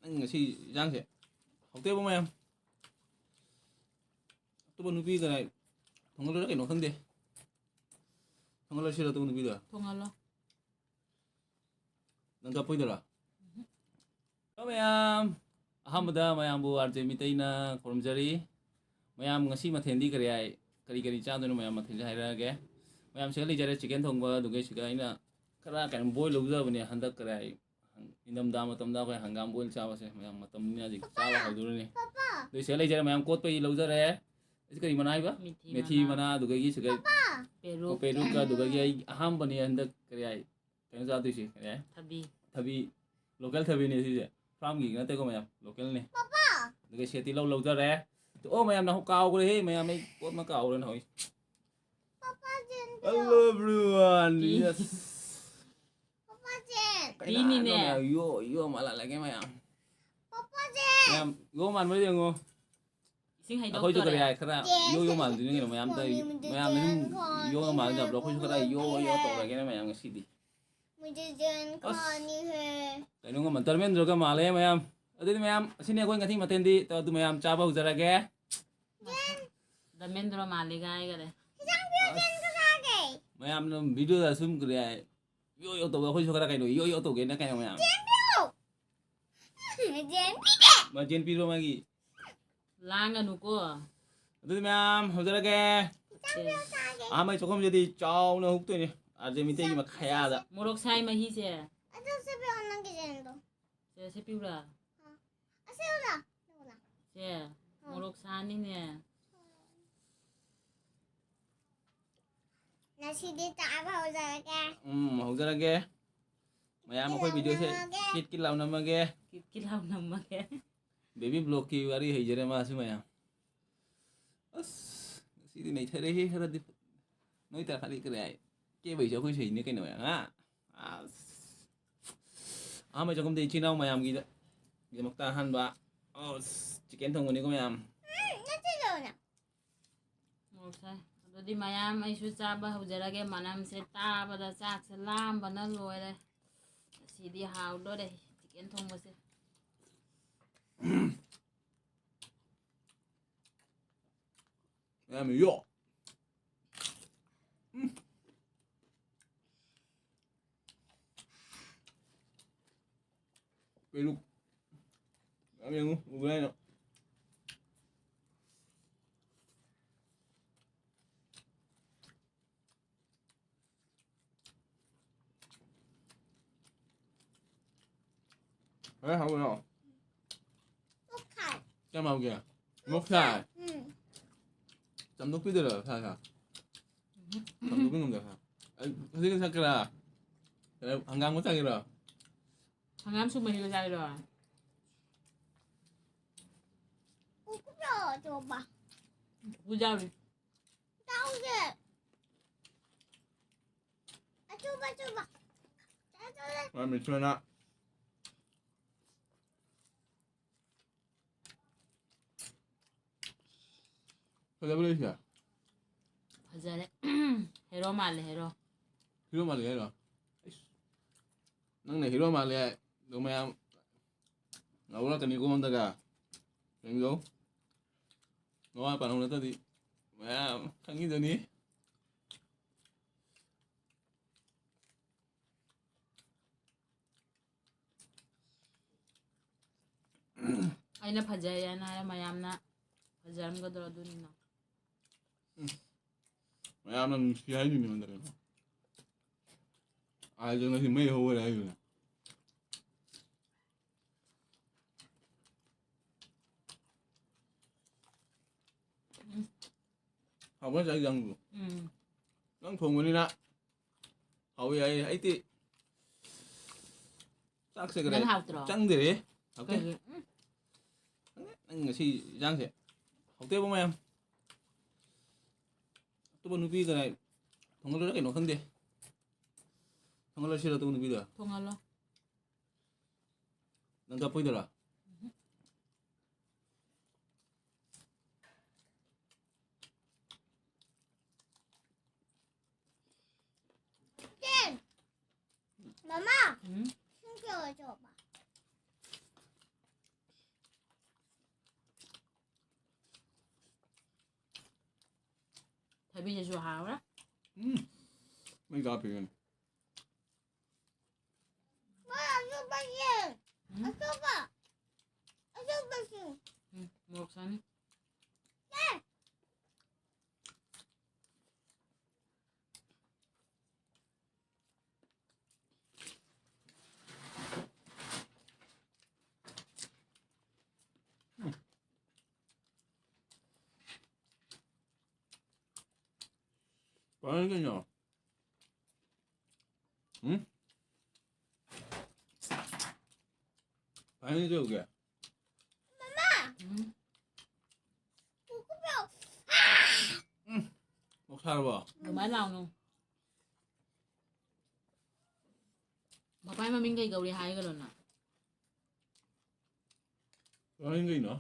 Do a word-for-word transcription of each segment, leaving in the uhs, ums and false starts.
ꯅꯪ ꯉꯁꯤ ꯏꯟꯖꯥꯡꯁꯦ ꯍꯥꯎꯇꯦꯕ ꯃꯌꯥꯝ꯫ ꯑꯇꯣꯞꯄ ꯅꯨꯄꯤ ꯀꯅꯥ ꯊꯣꯡꯍꯜꯂꯨꯔ ꯀꯩꯅꯣ ꯈꯪꯗꯦ꯫ ꯊꯣꯡꯍꯜꯂꯁꯤꯔ ꯑꯇꯣꯞꯄ ꯅꯨꯄꯤꯗꯣ? ꯊꯣꯡꯍꯜꯂꯣ꯫ ꯅꯪ ꯀꯞꯄꯣꯏꯗꯣꯏꯔꯣ? ꯍꯜꯂꯣ ꯃꯌꯥꯝ, ꯑꯍꯥꯟꯕꯗ ꯃꯌꯥꯝꯕꯨ ꯑꯥꯔ ꯖꯦ ꯃꯤꯇꯩꯅ ꯈꯨꯔꯨꯝꯖꯔꯤ꯫ ꯃꯌꯥꯝ ꯉꯁꯤ ꯃꯊꯦꯜꯗꯤ ꯀꯔꯤ ꯍꯥꯏ, ꯀꯔꯤ ꯀꯔꯤ ꯆꯥꯗꯣꯏꯅꯣ ꯃꯌꯥꯝ ꯃꯊꯦꯜꯁꯦ ꯍꯥꯏꯔꯛꯑꯒꯦ꯫ ꯃꯌꯥꯝ ꯁꯤꯗ ꯂꯩꯖꯔꯦ, ꯆꯤꯀꯦꯟ ꯊꯣꯡꯕ, ꯑꯗꯨꯒ ꯁꯤꯗ ꯑꯩꯅ ꯈꯔ ꯀꯩꯅꯣ ꯕꯣꯏꯜ ꯂꯧꯖꯕꯅꯦ ꯍꯟꯗꯛ ꯀꯔꯤ ꯍꯥꯏ, ꯏꯪꯊꯝꯊꯥ ꯃꯇꯝꯗ ꯑꯩꯈꯣꯏ ꯍꯪꯒꯥꯝ ꯕꯣꯏꯜ ꯆꯥꯕꯁꯦ ꯃꯌꯥꯝ ꯃꯇꯝꯅꯤꯅ ꯍꯧꯖꯤꯛ ꯆꯥꯕ ꯍꯧꯗꯣꯔꯤꯅꯤ꯫ ꯑꯗꯨ ꯁꯤꯗ ꯂꯩꯖꯔꯦ ꯃꯌꯥꯝ, ꯀꯣꯠꯄꯒꯤ ꯂꯧꯖꯔꯦ꯫ ꯑꯁꯤ ꯀꯔꯤ ꯃꯅꯥ ꯍꯥꯏꯕ? ꯃꯦꯊꯤ ꯃꯦꯊꯤ ꯃꯅꯥ꯫ ꯃꯅꯥ, ꯑꯗꯨꯗꯒꯤ ꯁꯤꯗ ꯄꯦꯔꯨꯛ꯫ ꯄꯦꯔꯨꯛꯀ, ꯑꯗꯨꯗꯒꯤ ꯑꯩ ꯑꯍꯥꯟꯕꯅꯦ ꯍꯟꯗꯛ ꯀꯔꯤ ꯍꯥꯏ, ꯀꯩꯅꯣ ꯆꯥꯗꯣꯏꯁꯦ ꯀꯔꯤ ꯍꯥꯏ? ꯊꯕꯤ꯫ ꯊꯕꯤ, ꯂꯣꯀꯦꯜ ꯊꯕꯤꯅꯦ ꯁꯤꯁꯦ, ꯐꯥꯔꯝꯒꯤ ꯅꯠꯇꯦꯀꯣ ꯃꯌꯥꯝ, ꯂꯣꯀꯦꯜꯅꯤ꯫ ꯑꯗꯨꯒ ꯁꯦ ꯇꯤꯜꯍꯧ ꯂꯧꯖꯔꯦ꯫ ꯑꯣ ꯃꯌꯥꯝ, ꯅꯍꯨ ꯀꯥꯎꯈ꯭ꯔꯦꯍꯦ ꯃꯌꯥꯝ, ꯑꯩ ꯄꯣꯠ ꯑꯃ ꯀꯥꯎꯈ꯭ꯔꯦ ꯅꯍꯣꯏ꯫ Hello everyone. ꯄꯤ꯫ Yes. ꯄꯤꯅꯤꯅꯦ꯫ ꯀꯩꯅꯣ ꯃꯌꯥꯝ, ꯌꯣ ꯌꯣ ꯃꯥꯜꯍꯜꯂꯒꯦ ꯃꯌꯥꯝ꯫ ꯃꯌꯥꯝ ꯌꯣ ꯃꯥꯟꯕ꯭ꯔꯥ ꯌꯦꯡꯉꯣ꯫ ꯏꯁꯤꯡ ꯑꯩꯈꯣꯏꯁꯨ ꯀꯔꯤ ꯍꯩꯗꯣꯛꯇꯣꯔꯦ꯫ ꯍꯥꯏ, ꯈꯔ ꯌꯣ ꯌꯣ ꯃꯥꯟꯗꯣꯏꯅꯤ ꯀꯩꯅꯣ ꯃꯌꯥꯝꯗ꯫ ꯃꯌꯥꯝꯅ ꯁꯨꯝ ꯌꯣ ꯌꯣ ꯃꯥꯟꯖꯕ꯭ꯔꯣ? ꯑꯩꯈꯣꯏꯁꯨ ꯈꯔ ꯌꯣ ꯌꯣ ꯇꯧꯔꯒꯦꯅꯦ ꯃꯌꯥꯝ ꯉꯁꯤꯗꯤ꯫ ꯑꯁ꯫ ꯀꯩꯅꯣ ꯉꯝꯃ ꯙꯔꯃꯦꯟꯗ꯭ꯔꯒ ꯃꯥꯜꯂꯦ ꯃꯌꯥꯝ꯫ ꯑꯗꯨꯗꯤ ꯃꯌꯥꯝ, ꯑꯁꯤꯅꯤ ꯑꯩꯈꯣꯏ ꯉꯁꯤ ꯃꯊꯦꯜꯗꯤ꯫ ꯑꯗꯨ ꯃꯌꯥꯝ ꯆꯥꯕ ꯍꯧꯖꯔꯒꯦ꯫ ꯙꯔꯃꯦꯟꯗ꯭ꯔ ꯃꯥꯜꯂꯦꯒ ꯍꯥꯏꯈꯔꯦ꯫ ꯑꯁ꯫ ꯃꯌꯥꯝꯅ ꯚꯤꯗꯤꯑꯣꯗ ꯁꯨꯝ ꯀꯔꯤ ꯍꯥꯏ, ꯌꯣ ꯌꯣ ꯇꯧꯕ, ꯑꯩꯈꯣꯏꯁꯨ ꯈꯔ ꯀꯩꯅꯣ ꯌꯣ ꯌꯣ ꯇꯧꯒꯦꯅ ꯀꯩꯅꯣ ꯃꯌꯥꯝ꯫ ꯃꯥ ꯆꯦꯟꯕꯤꯔꯣ ꯃꯥꯒꯤ꯫ ꯂꯥꯡꯒꯅꯨꯀꯣ꯫ ꯑꯗꯨꯗꯤ ꯃꯌꯥꯝ ꯍꯧꯖꯔꯒꯦ꯫ ꯁꯦ꯫ ꯑꯍꯥꯟꯕꯒꯤ ꯆꯥꯛꯈꯨꯝꯁꯤꯗꯤ ꯆꯥꯎꯅ ꯍꯨꯛꯇꯣꯏꯅꯦ꯫ R J ꯃꯤꯇꯩꯒꯤ ꯃꯈꯥꯌꯥꯗ꯫ ꯃꯣꯔꯣꯛ ꯁꯥꯏ ꯃꯍꯤꯁꯦ꯫ ꯑꯗꯨ ꯁꯤ ꯄꯤꯌꯣ, ꯅꯪꯒꯤ ꯆꯦꯟꯗꯣ꯫ ꯁꯦ, ꯁꯤ ꯄꯤꯌꯨꯔꯥ? ꯑꯁꯤ ꯎꯔꯥ? ꯁꯦ, ꯃꯣꯔꯣꯛ ꯁꯥꯅꯤꯅꯦ꯫ ꯉꯁꯤꯗꯤ ꯆꯥꯕ ꯍꯧꯖꯔꯒꯦ꯫ ꯎꯝ, ꯍꯧꯖꯔꯒꯦ꯫ ꯃꯌꯥꯝ ꯑꯩꯈꯣꯏ ꯚꯤꯗꯤꯑꯣꯁꯦ ꯀꯤꯠ ꯀꯤꯠ ꯂꯥꯎꯅꯝꯃꯒꯦ꯫ ꯀꯤꯠ ꯀꯤꯠ ꯂꯥꯎꯅꯝꯃꯒꯦ꯫ ꯕꯦꯕꯤ ꯕ꯭ꯂꯣꯛꯀꯤ ꯋꯥꯔꯤ ꯍꯩꯖꯔꯦ ꯃꯥꯁꯨ ꯃꯌꯥꯝ꯫ ꯑꯁ, ꯉꯁꯤꯗꯤ ꯅꯩꯊꯔꯦꯍꯦ ꯈꯔꯗꯤ꯫ ꯅꯣꯏ ꯇꯔꯥ ꯈꯔꯗꯤ ꯀꯔꯤ ꯍꯥꯏ? ꯀꯦꯕꯩꯁꯦ ꯑꯩꯈꯣꯏ ꯁꯩꯅꯦ ꯀꯩꯅꯣ ꯃꯌꯥꯝ, ꯍꯥ? ꯑꯁ꯫ ꯑꯍꯥꯟꯕ ꯆꯥꯛꯈꯨꯝꯗ ꯏꯆꯤꯟ ꯏꯅꯥꯎ ꯃꯌꯥꯝꯒꯤꯗ-, ꯒꯤꯗꯃꯛꯇ ꯑꯍꯥꯟꯕ꯫ ꯑꯁ, ꯆꯤꯀꯦꯟ ꯊꯣꯡꯕꯅꯤꯀꯣ ꯃꯌꯥꯝ꯫ ꯎꯝ, ꯅꯠꯇꯦ, ꯂꯣꯏꯅ꯫ ꯃꯣꯔꯣꯛ ꯁꯥꯏ꯫ ꯑꯗꯨꯗꯤ ꯃꯌꯥꯝ ꯑꯩꯁꯨ ꯆꯥꯕ ꯍꯧꯖꯔꯒꯦ꯫ ꯃꯅꯝꯁꯦ ꯇꯥꯕꯗ ꯆꯥꯛꯁꯦ ꯂꯥꯝꯕꯅ ꯂꯣꯏꯔꯦ꯫ ꯉꯁꯤꯗꯤ ꯍꯥꯎꯗꯣꯔꯦ ꯆꯤꯀꯦꯟ ꯊꯣꯡꯕꯁꯦ꯫ ꯌꯥꯝ ꯌꯣ꯫ ꯎꯝ꯫ ꯄꯦꯔꯨꯛ꯫ ꯌꯥꯝ ꯌꯦꯡꯉꯨ, ꯎꯕ꯭ꯔꯥ ꯍꯥꯏꯅꯣ? ꯍꯣꯔꯦꯟ ꯍꯧꯔꯣ꯫ ꯃꯣꯛ ꯁꯥꯏ꯫ ꯀꯌꯥꯝ ꯍꯥꯎꯒꯦ? ꯃꯣꯛ ꯁꯥꯏ꯫ ꯎꯝ꯫ ꯆꯥꯝꯊꯣꯛꯄꯤꯗꯣꯏꯔꯣ ꯁꯥ ꯁꯥ? ꯆꯥꯝꯊꯣꯛꯄꯤ ꯉꯝꯗ꯭ꯔꯣ ꯁꯥ? ꯑꯩ ꯍꯧꯖꯤꯛ ꯆꯠꯀꯦꯔꯥ? ꯀꯩꯅꯣ, ꯍꯪꯒꯥꯝꯒ ꯆꯥꯒꯦꯔꯣ? ꯍꯪꯒꯥꯝ ꯁꯨ ꯃꯍꯤꯒ ꯆꯥꯒꯦꯔꯣ? ꯎꯀꯨꯞ ꯌꯥꯎꯔꯣ, ꯑꯆꯧꯕ꯫ ꯎꯀꯨꯞ ꯌꯥꯎꯔꯤ꯫ ꯆꯥꯎꯁꯦ꯫ ꯑꯆꯧꯕ, ꯑꯆꯧꯕ꯫ ꯆꯥꯎꯁꯦ꯫ ꯃꯥ ꯃꯤꯠꯁꯨ ꯃꯅꯥ꯫ ꯐꯖꯕ꯭ꯔꯥ ꯏꯁꯦ? ꯐꯖꯔꯦ꯫ ꯍꯦꯔꯣ ꯃꯥꯜꯂꯦ, ꯍꯦꯔꯣ꯫ ꯍꯦꯔꯣ ꯃꯥꯜꯂꯦ ꯍꯥꯏꯔꯣ? ꯑꯩꯁ, ꯅꯪꯅ ꯍꯦꯔꯣ ꯃꯥꯜꯂꯦ ꯍꯥꯏ꯫ ꯑꯗꯣ ꯃꯌꯥꯝ ꯉꯥꯎꯔꯛꯀꯅꯤꯀꯣ ꯑꯩꯉꯣꯟꯗꯒ꯫ ꯌꯦꯡꯖꯧ꯫ ꯃꯋꯥ ꯄꯥꯅꯧ ꯅꯠꯇ꯭ꯔꯗꯤ ꯃꯌꯥꯝ ꯈꯪꯈꯤꯗꯣꯏꯅꯤ꯫ ꯑꯩꯅ ꯐꯖꯩ ꯍꯥꯏꯅ ꯍꯥꯏꯔ ꯃꯌꯥꯝꯅ ꯐꯖꯔꯝꯒꯗ꯭ꯔꯣ? ꯑꯗꯨꯅꯤꯅ꯫ ꯎꯝ꯫ ꯃꯌꯥꯝꯅ ꯅꯨꯡꯁꯤ ꯍꯥꯏꯗꯨꯅꯤ ꯑꯩꯉꯣꯟꯗ ꯀꯩꯅꯣ꯫ ꯑꯥꯏꯖ ꯉꯁꯤ ꯃꯩ ꯍꯧꯔꯦ ꯍꯥꯏꯗꯨꯅꯤ꯫ ꯎꯝ꯫ ꯍꯥꯎꯕ꯭ꯔꯥ ꯆꯥꯛ ꯏꯟꯖꯥꯡꯗꯨꯕꯨ? ꯎꯝ꯫ ꯅꯪ ꯊꯣꯡꯕꯅꯤꯅ ꯍꯥꯎꯋꯤ ꯍꯥꯏꯌꯦ꯫ ꯑꯩꯗꯤ ꯆꯥꯛꯁꯦ ꯀꯗꯥꯏ ꯅꯪ ꯍꯥꯎꯇ꯭ꯔꯣ? ꯆꯪꯗꯦꯔꯦ꯫ ꯍꯥꯎꯇꯦ꯫ ꯀꯩꯒꯤ? ꯎꯝ꯫ ꯈꯪꯗꯦ, ꯅꯪ ꯉꯁꯤ ꯏꯟꯖꯥꯡꯁꯦ ꯍꯥꯎꯇꯦꯕ ꯃꯌꯥꯝ꯫ ꯑꯇꯣꯞꯄ ꯅꯨꯄꯤ ꯀꯗꯥꯏ ꯊꯣꯡꯍꯜꯂꯨꯔ ꯀꯩꯅꯣ ꯈꯪꯗꯦ꯫ ꯊꯣꯡꯍꯜꯂꯁꯤꯔ ꯑꯇꯣꯞꯄ ꯅꯨꯄꯤꯗ? ꯊꯣꯡꯍꯜꯂꯣ꯫ ꯅꯪ ꯀꯞꯄꯣꯏꯗꯔꯣ? ꯎꯝ꯫ ꯃꯃꯥ, ꯎꯝ? ꯏꯁꯤꯡ ꯈꯤꯛꯑꯣ ꯆꯣꯕ꯫ ꯊꯕꯤꯁꯤꯁꯨ ꯍꯥꯎꯔꯦ꯫ ꯎꯝ꯫ ꯃꯩ ꯀꯥꯞꯄꯤꯔꯦꯅꯦ꯫ ꯎꯝ꯫ ꯎꯝ, ꯃꯣꯔꯣꯛ ꯁꯥꯅꯤ꯫ ꯀꯃꯥꯏꯅ ꯇꯧꯔꯤꯅꯣ? ꯎꯝ? ꯀꯃꯥꯏꯅ ꯇꯧꯒꯦ? ꯎꯝ꯫ ꯎꯝ꯫ ꯃꯣꯛ ꯁꯥꯔꯕꯣ? ꯑꯗꯨꯃꯥꯏꯅ ꯂꯥꯎꯅꯨ꯫ ꯄꯄꯥꯏ ꯃꯃꯤꯡ ꯀꯩ ꯀꯧꯔꯤ ꯍꯥꯏꯒꯅꯣ ꯅꯪ꯫ ꯀꯃꯥꯏꯅ ꯀꯩꯅꯣ?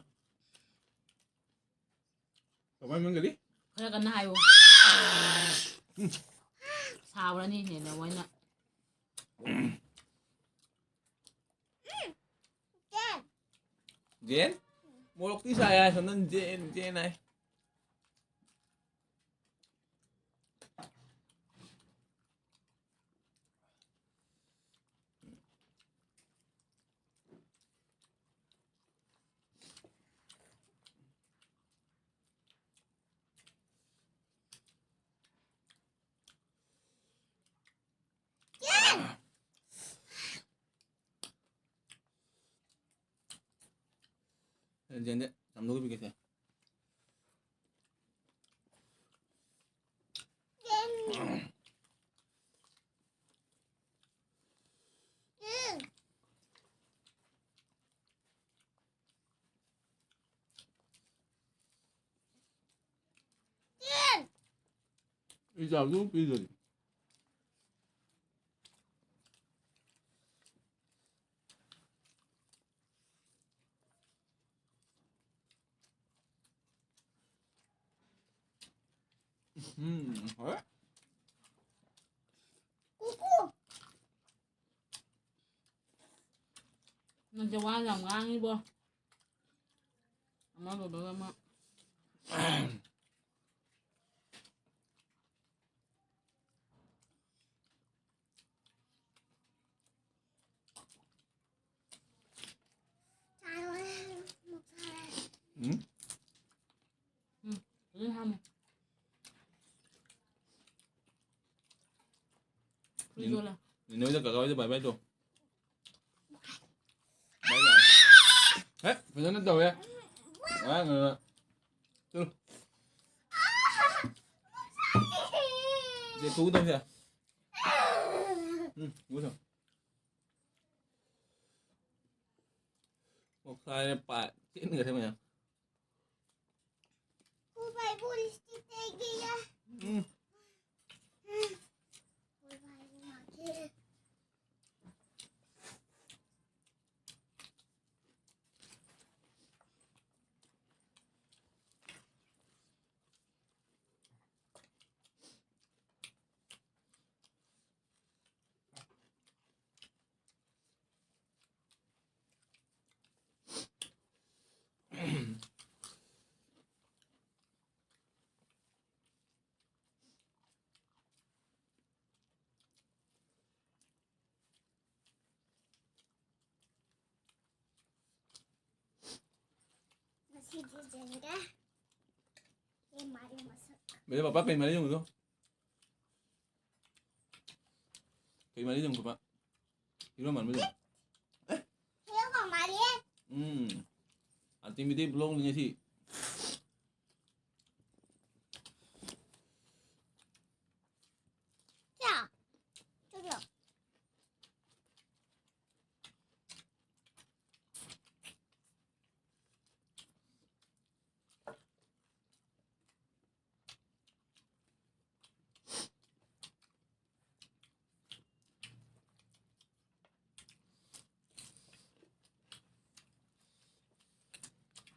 ꯀꯃꯥꯏ ꯃꯪꯒꯗꯤ? ꯈꯔ ꯀꯟꯅ ꯍꯥꯏꯌꯣ꯫ ꯁꯥꯎꯔꯅꯤ ꯍꯦꯟꯅ ꯃꯣꯏꯅ꯫ ꯖꯦꯟ? ꯃꯣꯔꯣꯛꯇꯤ ꯁꯥꯏ ꯍꯥꯏ, ꯁꯣꯝꯗ ꯖꯦꯟ, ꯖꯦꯟ ꯍꯥꯏ꯫ ꯖꯦꯟꯗꯦ ꯆꯥꯝꯊꯣꯛꯄꯤꯒꯦꯁꯦ꯫ ꯑꯩ ꯆꯥꯕꯗꯨ ꯄꯤꯗꯣꯏꯅꯤ꯫ ꯎꯝ, ꯍꯣꯏ꯫ ꯅꯪꯁꯦ ꯋꯥ ꯌꯥꯝ ꯉꯥꯡꯉꯤꯕꯣ꯫ ꯑꯃ ꯂꯣꯏꯕꯒ ꯑꯃ꯫ ꯎꯝ? ꯎꯝ, ꯐꯖꯅ ꯍꯥꯝꯃꯦ꯫ ꯐꯨꯔꯤꯠ ꯆꯣꯠꯂꯦ꯫ ꯅꯦꯅꯦ ꯍꯣꯏꯗ ꯀꯀꯥ ꯍꯣꯏꯗ bye bye ꯇꯧ꯫ Bye bye꯫ ꯍꯦ, ꯐꯖꯅ ꯇꯧꯋꯦ꯫ ꯑꯉꯥꯡꯅ꯫ ꯆꯠꯂꯨ꯫ ꯁꯦ, ꯐꯨꯒꯗꯧꯁꯦ꯫ ꯎꯝ, ꯐꯨꯒꯗꯧ꯫ ꯑꯣꯛꯁꯥꯁꯦ ꯄꯥꯏ ꯆꯦꯟꯈ꯭ꯔꯦ ꯃꯌꯥꯝ꯫ ꯎꯝ꯫ ꯉꯁꯤꯗꯤ ꯖꯦꯟꯒ ꯌꯦꯟ ꯃꯥꯔꯤ ꯃꯁꯛ꯫ ꯃꯦꯗꯥ ꯄꯥꯄꯥ ꯀꯩ ꯃꯔꯤ ꯌꯦꯡꯉꯨꯗꯣ? ꯀꯩ ꯃꯔꯤ ꯌꯦꯡꯉꯨ ꯄꯥꯄꯥ? ꯍꯤꯔꯣ ꯃꯥꯟꯕ ꯌꯦꯡꯉꯨ꯫ ꯍꯤꯔꯣꯒ ꯃꯥꯜꯂꯤꯌꯦ꯫ ꯎꯝ꯫ ꯑꯜꯇꯤꯃꯦꯠ ꯕ꯭ꯂꯣꯛꯅꯤ ꯉꯁꯤ꯫ ꯀꯌꯥ? ꯆꯠꯂꯣ꯫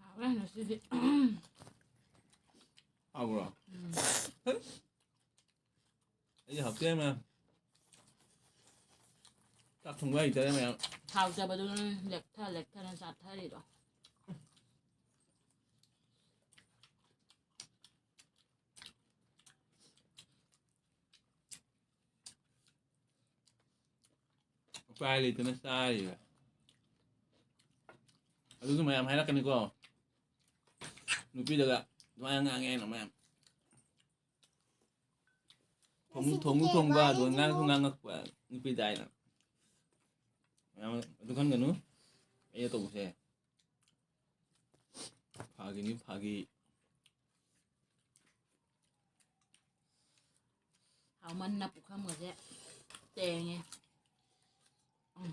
ꯍꯥꯎꯋꯦ ꯉꯁꯤꯗꯤ꯫ ꯍꯥꯎꯕ꯭ꯔꯣ? ꯎꯝ꯫ ꯑꯩꯗꯤ ꯍꯥꯎꯇꯦ ꯃꯌꯥꯝ꯫ ꯆꯥꯛ ꯊꯣꯡꯕ ꯍꯩꯇꯔꯦ ꯃꯌꯥꯝ꯫ ꯍꯥꯎꯇꯕꯗꯨꯅ ꯂꯦꯛꯊ ꯂꯦꯛꯊꯅ ꯆꯥꯊꯔꯤꯗꯣ꯫ ꯎꯄꯥꯏ ꯂꯩꯇꯅ ꯆꯥꯔꯤꯕ꯫ ꯑꯗꯨꯁꯨ ꯃꯌꯥꯝ ꯍꯥꯏꯔꯛꯀꯅꯤꯀꯣ꯫ ꯅꯨꯄꯤꯗꯒ ꯑꯗꯨꯃꯥꯏꯅ ꯉꯥꯡꯉꯦ ꯍꯥꯏꯅ ꯃꯌꯥꯝ꯫ ꯊꯣꯡꯁꯨ ꯊꯣꯡꯁꯨ ꯊꯣꯡꯕ, ꯑꯗꯨꯒ ꯉꯥꯡꯁꯨ ꯉꯥꯡꯉꯛꯄ ꯅꯨꯄꯤꯗ ꯍꯥꯏꯅ꯫ ꯃꯌꯥꯝ ꯑꯗꯨ ꯈꯟꯒꯅꯨ꯫ ꯑꯩꯅ ꯇꯧꯕꯁꯦ ꯐꯥꯒꯤꯅꯤ, ꯐꯥꯒꯤ꯫ ꯍꯥꯎꯃꯟꯅ ꯄꯨꯈꯝꯒꯁꯦ ꯇꯦꯡꯉꯦ꯫ ꯎꯝ꯫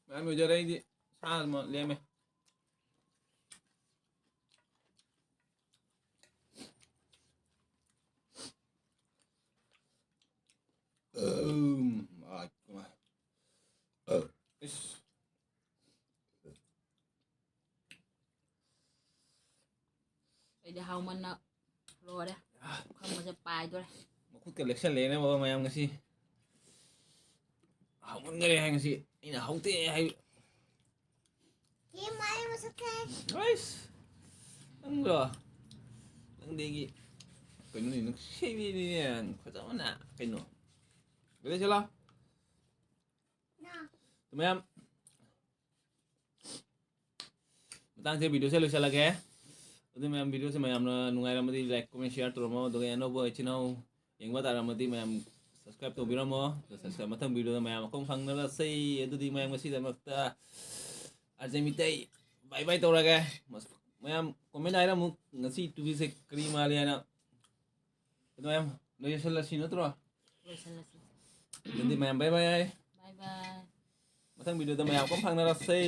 ꯃꯌꯥꯝ ꯌꯣꯏꯖꯔꯦ, ꯑꯩꯗꯤ ꯁꯥ ꯑꯃ ꯂꯦꯝꯃꯦ꯫ ꯎꯝ, ꯑꯥ, ꯀꯃꯥꯏ-, ꯏꯁ꯫ ꯑꯩꯗꯤ ꯍꯥꯎꯃꯟꯅ ꯂꯣꯏꯔꯦ꯫ ꯄꯨꯈꯝꯒꯁꯦ ꯄꯥꯏꯗꯣꯔꯦ꯫ ꯃꯈꯨꯠꯀ ꯂꯦꯛꯁꯜꯂꯦꯅꯦ ꯕꯕꯥ ꯃꯌꯥꯝ ꯉꯁꯤ꯫ ꯍꯥꯎꯃꯟꯈꯔꯦ ꯍꯥꯏ ꯉꯁꯤ꯫ ꯑꯩꯅ ꯍꯥꯎꯇꯦ ꯍꯥꯏ꯫ ꯌꯦ ꯃꯥꯏ ꯃꯁꯛꯁꯦ꯫ ꯑꯩꯁ! ꯅꯪꯗꯣ? ꯅꯪꯗꯤ ꯑꯩꯒꯤ ꯀꯩꯅꯣꯅꯤ, ꯅꯨꯡꯁꯤꯕꯤꯅꯤꯅꯦ, ꯅꯪ ꯐꯖꯕꯅ ꯀꯩꯅꯣ꯫ ꯀꯩꯗꯧ ꯆꯠꯂꯣ? ꯅ꯫ ꯃꯌꯥꯝ, ꯃꯇꯥꯡꯁꯦ videoꯁꯦ ꯂꯣꯏꯁꯤꯜꯂꯒꯦ꯫ ꯑꯗꯨ ꯃꯌꯥꯝ, videoꯁꯦ ꯃꯌꯥꯝꯅ ꯅꯨꯡꯉꯥꯏꯔꯝꯃꯗꯤ like, comment, share ꯇꯧꯔꯝꯃꯣ꯫ ꯑꯗꯨꯒ ꯑꯅꯧꯕ ꯏꯆꯤꯟ ꯏꯅꯥꯎ ꯌꯦꯡꯕ ꯇꯥꯔꯝꯃꯗꯤ ꯃꯌꯥꯝ subscribe ꯇꯧꯕꯤꯔꯝꯃꯣ꯫ ꯑꯗꯨ subscribe ꯃꯊꯪ videoꯗ ꯃꯌꯥꯝ ꯑꯃꯨꯛ ꯐꯪꯅꯔꯁꯤ꯫ ꯑꯗꯨꯗꯤ ꯃꯌꯥꯝ ꯉꯁꯤꯗꯃꯛꯇ ꯑꯥꯔꯖꯦ ꯃꯤꯇꯩ bye bye ꯇꯧꯔꯒꯦ꯫ ꯃꯌꯥꯝ comment ꯍꯥꯏꯔꯝꯃꯨ ꯉꯁꯤ ꯇꯨꯕꯤꯁꯦ ꯀꯔꯤ ꯃꯥꯜꯂꯤ ꯍꯥꯏꯅ꯫ ꯑꯗꯨ ꯃꯌꯥꯝ ꯂꯣꯏꯁꯤꯜꯂꯁꯤ ꯅꯠꯇ꯭ꯔꯣ? ꯂꯣꯏꯁꯤꯜꯂꯁꯤ꯫ ꯑꯗꯨꯗꯤ ꯃꯌꯥꯝ bye bye꯫ Bye bye꯫ ꯃꯊꯪ videoꯗ ꯃꯌꯥꯝ ꯑꯃꯨꯛ ꯐꯪꯅꯔꯁꯤ꯫